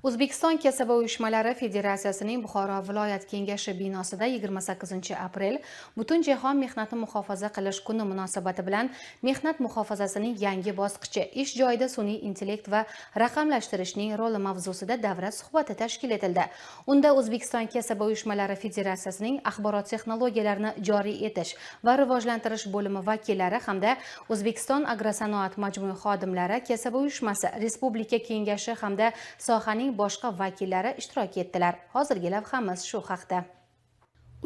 O'zbekiston kasaba uyushmalari federatsiyasining Buxoro viloyat kengashi binosida 28-aprel Butunjahon mehnatni muhofaza qilish kuni munosabati bilan mehnat muhofazasining yangi bosqichi, ish joyida sun'iy intellekt va raqamlashtirishning roli mavzusida davra suhbati tashkil etildi. Unda O'zbekiston kasaba uyushmalari federatsiyasining axborot texnologiyalarini joriy etish va rivojlantirish bo'limi vakillari hamda O'zbekiston agrosanoat majmui xodimlari kasaba uyushmasi Respublika kengashi hamda sohaning boshqa vakillari ishtirok etdilar. Hozirgi lavhamiz shu haqda.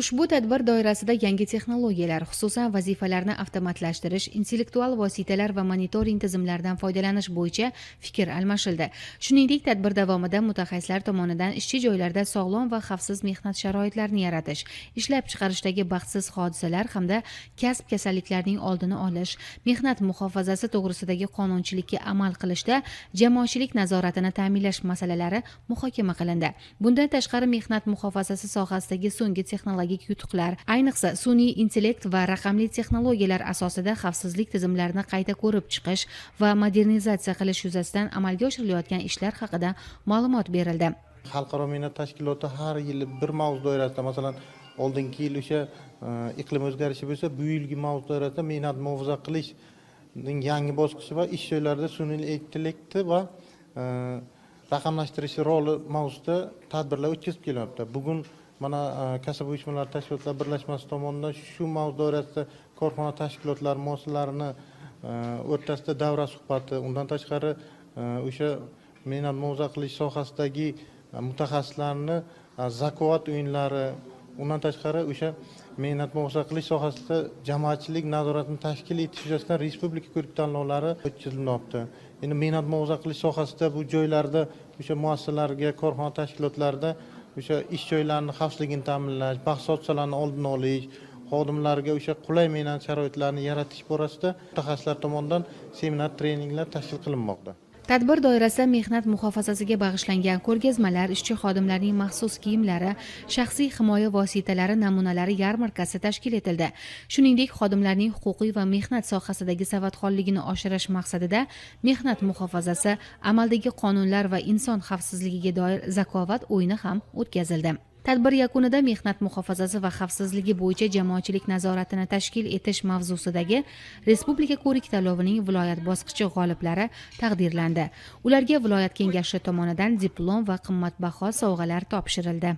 Ushbu tadbir doirasida yangi texnologiyalar, xususan vazifalarni avtomatlashtirish, intellektual vositalar va monitoring tizimlaridan foydalanish bo'yicha fikr almashildi. Shuningdek, tadbir davomida mutaxassislar tomonidan ishchi joylarda sog'lom va xavfsiz mehnat sharoitlarini yaratish, ishlab chiqarishdagi baxtsiz hodisalar hamda kasb kasalliklarining oldini olish, mehnat muhofazasi to'g'risidagi qonunchilikka amal qilishda jamoatchilik nazoratini ta'minlash masalalari muhokama qilindi. Bundan tashqari, mehnat muhofazasi sohasidagi so'nggi texnologiyalar yutuqlar, ayniqsa sun'iy intellekt va raqamli texnologiyalar asosida xavfsizlik tizimlarini qayta ko'rib chiqish va modernizatsiya qilish yuzasidan amalga oshirilayotgan ishlar haqida ma'lumot berildi. Xalqaro mehnat tashkiloti har yili bir mavzu doirasida, masalan, oldingi yil o'sha iqlim o'zgarishi bo'lsa, bu yilgi mavzu doirasida mehnat muhofaza qilishning yangi bosqichi va ish joylarida sun'iy intellekti va raqamlashtirish roli mavzusida tadbirlar o'tkazib kelyapti. Bugun mana kasaba uyushmalari tashkilotlar birlashmasi tomonidan shu mavzu doirasida korxona tashkilotlari muassasalarini o'rtasida davra suhbati, undan tashqari o'sha mehnat muhofaza qilish sohasidagi mutaxassislarni zakovat o'yinlari, undan tashqari o'sha mehnat muhofaza qilish sohasida jamoatchilik nazoratini tashkil etish yuzasidan respublika ko'rik tanlovlari o'tkazilmoqda. Endi mehnat muhofaza qilish sohasida bu joylarda o'sha muassasalarga, korxona tashkilotlarida o'sha ish joylarini xavfsizligini ta'minlash, baxtsiz hodisalarni oldini olish, xodimlarga o'sha qulay mehnat sharoitlarini yaratish borasida mutaxassislar tomonidan seminar treninglar tashkil qilinmoqda. Tadbir doirasida mehnat muhofazasiga bag'ishlangan ko'rgazmalar, ishchi xodimlarning maxsus kiyimlari, shaxsiy himoya vositalari namunalari yarmarkasi tashkil etildi. Shuningdek, xodimlarning huquqiy va mehnat sohasidagi savodxonligini oshirish maqsadida mehnat muhofazasi, amaldagi qonunlar va inson xavfsizligiga doir zakovat o'yini ham o'tkazildi. Tadbir yakunida mehnat muhofazasi va xavfsizligi bo'yicha jamoatchilik nazoratini tashkil etish mavzusidagi Respublika ko'rik tanlovining viloyat bosqichi g'oliblari taqdirlandi. Ularga viloyat kengashi tomonidan diplom va qimmatbaho sovg'alar topshirildi.